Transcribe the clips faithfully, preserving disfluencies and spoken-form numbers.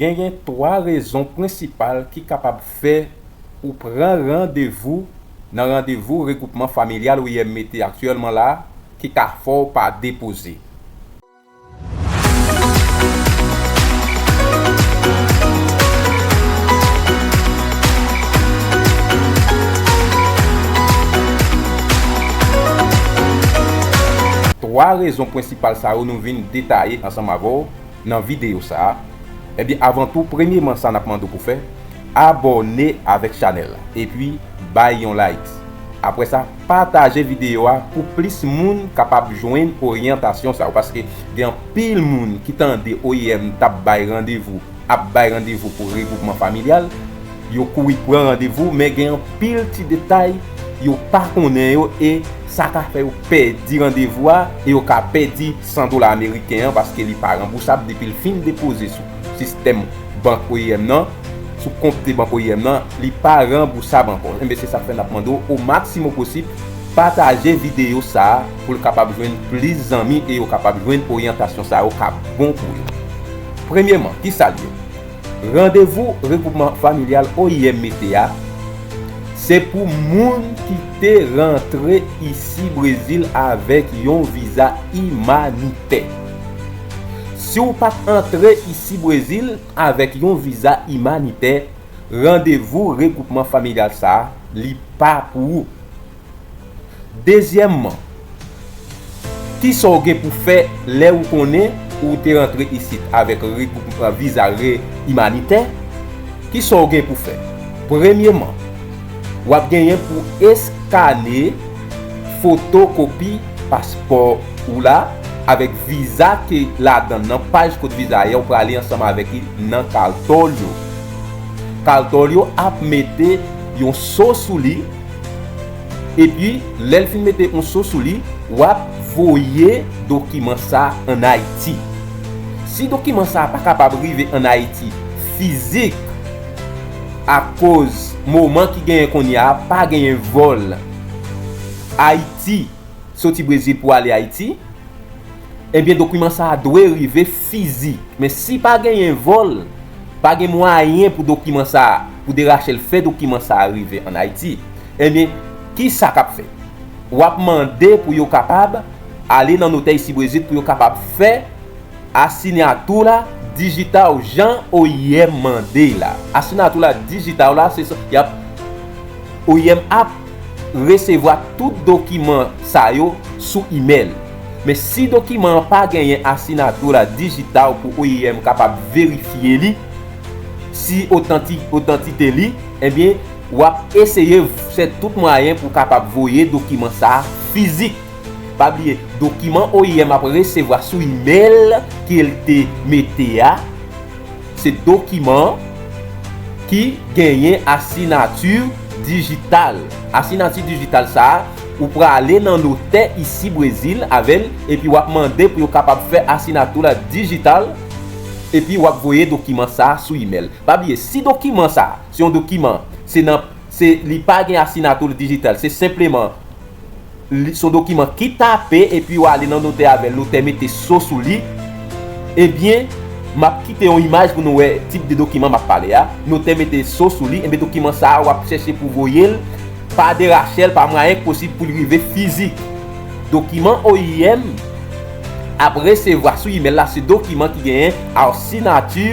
Genyen twa rezon prensipal ki kapab fè ou pran randevou nan randevou regwoupman familyal O I M mete aktyèlman la a ki ka fè w pa depoze. Twa rezon prensipal sa yo nou vin detaye ansanm avè w nan videyo sa a. Ebyen, avan tou, premyeman, sa n ap mande w pou fè, abòne avèk chanèl la, epi bay yon like. Apre sa, pataje videyo a pou plis moun kapab jwenn oryantasyon sa yo, paske gen anpil moun ki tande O I M t ap bay randevou, ap bay randevou pou regwoupman familyal, yo kouri pran randevou, men gen anpil ti detay yo pa konnen yo, e sa ka fè yo pèdi randevou a, e yo ka pèdi san dola ameriken an, paske li pa ranbousab depi l fin depoze sou sistèm bank O I M nan, sou kont bank O I M nan, li pa ranbousab ankò. Enben, se sa k fè n ap mande w, o maksimo posib, pataje videyo sa a pou l kapab jwenn plis zanmi e yo kapab jwenn oryantasyon sa yo k ap bon pou yo. Premyeman, ki sa l ye? Randevou regwoupman familyal O I M mete a, se pou moun ki te rantre isi Brezil avèk yon viza imanitè. Si w pa t antre isi Brezil avèk yon viza imanitè, randevou regwoupman familyal sa a, li pa pou ou. Dezyèmman, kisa w gen pou fè lè ou konnen ou te rantre isit avèk regwoupman, viza re imanitè? Kisa w gen pou fè? Premyeman, w ap genyen pou eskane fotokopi paspò ou la avèk viza ke ladan nan paj kot viza a ye, ou prale ansanm avèk li nan Cartolio. Cartolio ap mete yon so sou li, epi lè l fin mete yon so sou li, w ap voye dokiman sa ann Ayiti. Si dokiman sa pa kapab rive ann Ayiti fizik, akoz moman ki genyen kounye a pa genyen vòl Ayiti, soti Brezil pou ale Ayiti, ebyen, dokiman sa a dwe rive fizik. Men si pa genyen vòl, pa gen mwayen pou dokiman sa a, pou Derachèl fè dokiman sa a rive ann Ayiti, ebyen, kisa k ap fèt? W ap mande pou yo kapab ale nan notè isi Brezil pou yo kapab fè asinatou la dijital jan O I M mande la. Asinatou la dijital la, se sa, y ap, O I M ap resevwa tout dokiman sa yo sou imèl. Men si dokiman an pa genyen asinatou la dijital pou O I M kapab verifye li, si otanti-, otantite li, ebyen, w ap eseye fè tout mwayen pou w kapab voye dokiman sa a fizik. Pa bliye, dokiman O I M ap resevwa sou imèl ke l te mete a, se dokiman ki genyen asinati dijital. Asinati dijital sa a, ou prale nan notè isi Brezil avè l, epi w ap mande pou yo kapab fè asinatou la dijital, epi w ap voye dokiman sa a sou imèl. Pa bliye, si dokiman sa a, se yon dokiman, se nan, se, li pa gen asinati dijital, se senpleman li, se yon dokiman ki tape, epi w ale nan notè avè l, notè mete so sou li, ebyen, m ap kite yon imaj pou nou wè tip de dokiman m ap pale a. Notè mete so sou li, ebyen, dokiman sa a, w ap chèche pou voye l pa Derachèl, pa mwayen k posib pou l rive fizik. Dokiman O I M ap resevwa sou imèl la, se dokiman ki genyen asinati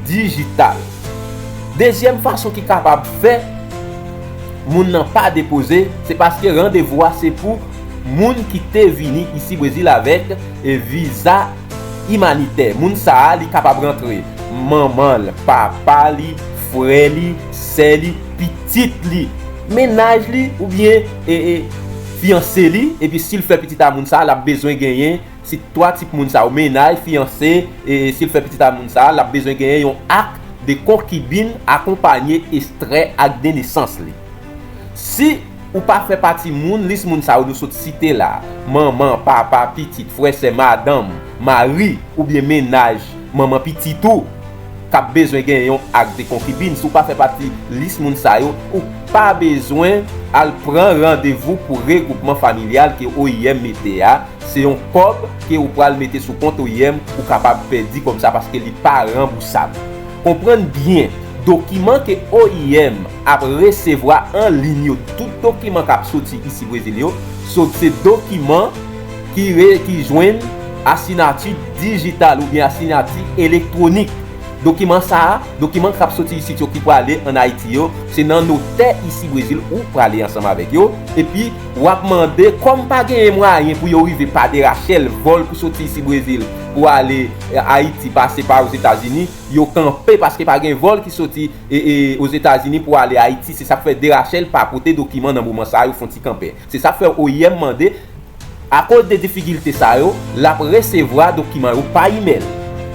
dijital. Dezyèm fason ki kapab fè moun nan pa depoze, se paske randevou a se pou moun ki te vini isi Brezil avèk, e, viza imanitè. Moun sa a, li kapab rantre manman l, papa li, frè li, sè li, pitit li, mennaj li, oubyen, e, e, fiyanse li, epi si l fè pitit a moun sa a, l ap bezwen genyen, si twa tip moun sa yo, mennaj, fiyanse, e si l fè pitit a moun sa a, l ap bezwen genyen yon ak de konkibin akonpanye ekstrè ak de nesans li. Si ou pa fè pati moun, lis moun sa yo nou sot site la, manman, papa, pitit, frè, sè, madanm, mari, oubyen mennaj, manman pitit ou, k ap bezwen genyen yon ak de konkibin, si w pa fè pati lis moun sa yo, ou pa bezwen al pran randevou pou regwoupman familyal ke O I M mete a. Se yon kòb ke ou pral mete sou kont O I M, ou kapab pèdi kòb sa paske li pa ranbousab. Konprann byen, dokiman ke O I M ap resevwa an liy yo, tout dokiman k ap soti isi Brezil yo, sot se dokiman ki re, ki jwenn asinati dijital oubyen asinati elektwonik. Dokiman sa a, dokiman k ap soti isit yo ki prale ann Ayiti yo, se nan notè isi Brezil ou prale ansanm avèk yo, epi w ap mande, kòm pa genyen mwayen pou yo rive pa derachèl, vòl pou soti isi Brezil pou ale, eh, Ayiti, pase pa Ozetazini, yo kanpe paske pa gen vòl ki soti, e, e, Ozetazini pou ale Ayiti. Se sa k fè derachèl pa pote dokiman nan moman sa a, yo fè yon ti kanpe. Se sa k fè O I M mande, akoz de difikilte sa yo, l ap resevwa dokiman yo pa imèl.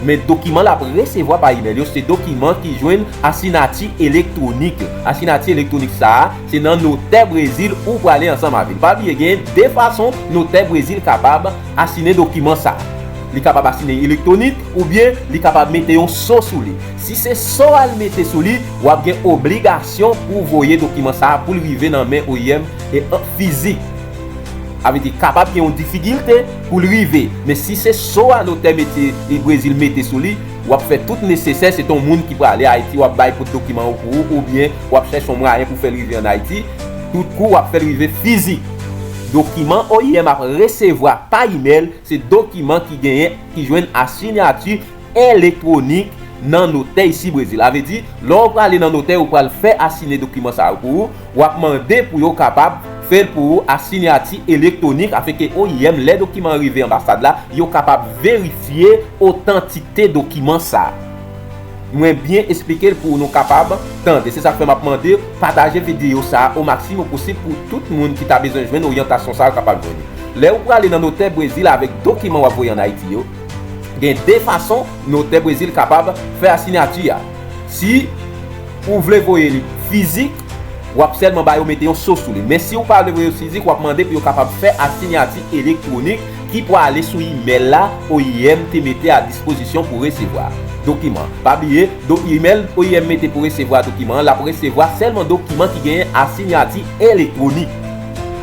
Men dokiman l ap resevwa pa imèl yo, se dokiman ki jwenn asinati elektwonik. Asinati elektwonik sa a, se nan notè Brezil ou prale ansanm avè l. Pa bliye, gen de fason notè Brezil kapab asine dokiman sa a. Li kapab asine elektwonik oubyen li kapab mete yon so sou li. Si se so a l mete sou li, w ap gen obligasyon pou voye dokiman sa a pou l rive nan men O I M e an fizik. Sa vle di, kapab gen yon difikilte pou l rive, men si se so a notè mete, e Brezil mete sou li, w ap fè tout nesesè, se t on moun ki prale Ayiti, w ap bay pou dokiman yo pou ou, oubyen w ap chèche yon mwayen pou fè l rive ann Ayiti. Tout kou, w ap fè l rive fizik. Dokiman O I M ap resevwa pa imèl, se dokiman ki genyen, ki jwenn asinyati elektwonik nan notè isi Brezil. Sa vle di, lè w prale nan notè, ou pral fè asine dokiman sa yo pou ou, w ap mande pou yo kapab fè l pou ou, asinyati elektwonik, afenke O I M, lè dokiman an rive anbasad la, yo kapab verifye otantikte dokiman sa a. Mwen byen esplike l pou nou kapab tande. Se sa k fè m ap mande pataje videyo sa a o maksimòm posib pou tout moun ki ta bezwen jwenn oryantasyon sa a kapab jwenn li. Lè ou prale nan notè Brezil avèk dokiman w ap voye ann Ayiti yo, gen de fason notè Brezil kapab fè asinyati a. Si ou vle voye li fizik, w ap sèlman ba yo mete yon so sou li. Men si ou pa vle voye l fizik, w ap mande pou yo kapab fè asinyati elektwonik ki pwale sou imèl la O I M te mete a dispozisyon pou resevwa dokiman. Pa bliye, do, imèl O I M mete pou resevwa dokiman an, l ap resevwa sèlman dokiman ki genyen asinyati elektwonik.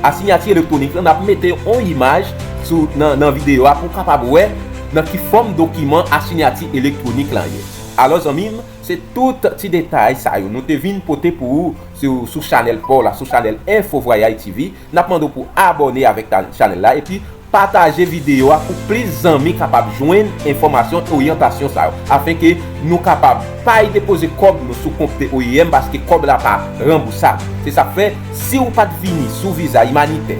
Asinyati elektwonik lan, n ap mete yon imaj sou, nan, nan videyo a pou w kapab wè nan ki fòm dokiman asinyati elektwonik lan ye. Alò, zanmi m, se tout ti detay sa yo nou te vin pote pou ou sou, sou chanèl pa w la, sou chanèl Info Vwayay T V. N ap mande w pou abòne avèk ta-, chanèl la, epi pataje videyo a pou plis zanmi kapab jwenn enfòmasyon, oryantasyon sa yo, afenke nou kapab pa depoze kòb nou sou kont O I M, paske kòb la pa ranbousab. Se sa k fè, si ou pa t vini sou viza imanitè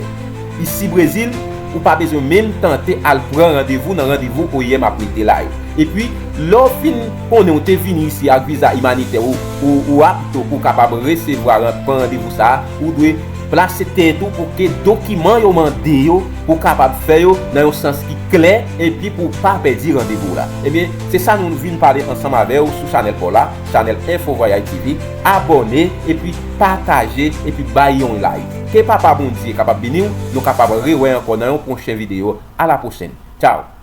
isi Brezil, ou pa bezwen menm tante al pran randevou nan randevou O I M ap mete la yo. Epi, lè w fin konnen w te vini isi ak viza imanitè ou, ou, ou apto pou w kapab resevwa ran-, pran randevou sa a, ou dwe plase tèt ou pou ke dokiman yo mande yo, pou w kapab fè yo nan yon sans ki klè, epi pou w pa pèdi randevou w la. Ebyen, se sa nou vin pale ansanm avè w sou chanèl pa w la, chanèl Info Vwayay T V. Abòne, epi pataje, epi bay yon like. Ke Papa Bondye kapab beni w, nou kapab rewè ankò nan yon pwochen videyo. A la pwochèn. Tchaw!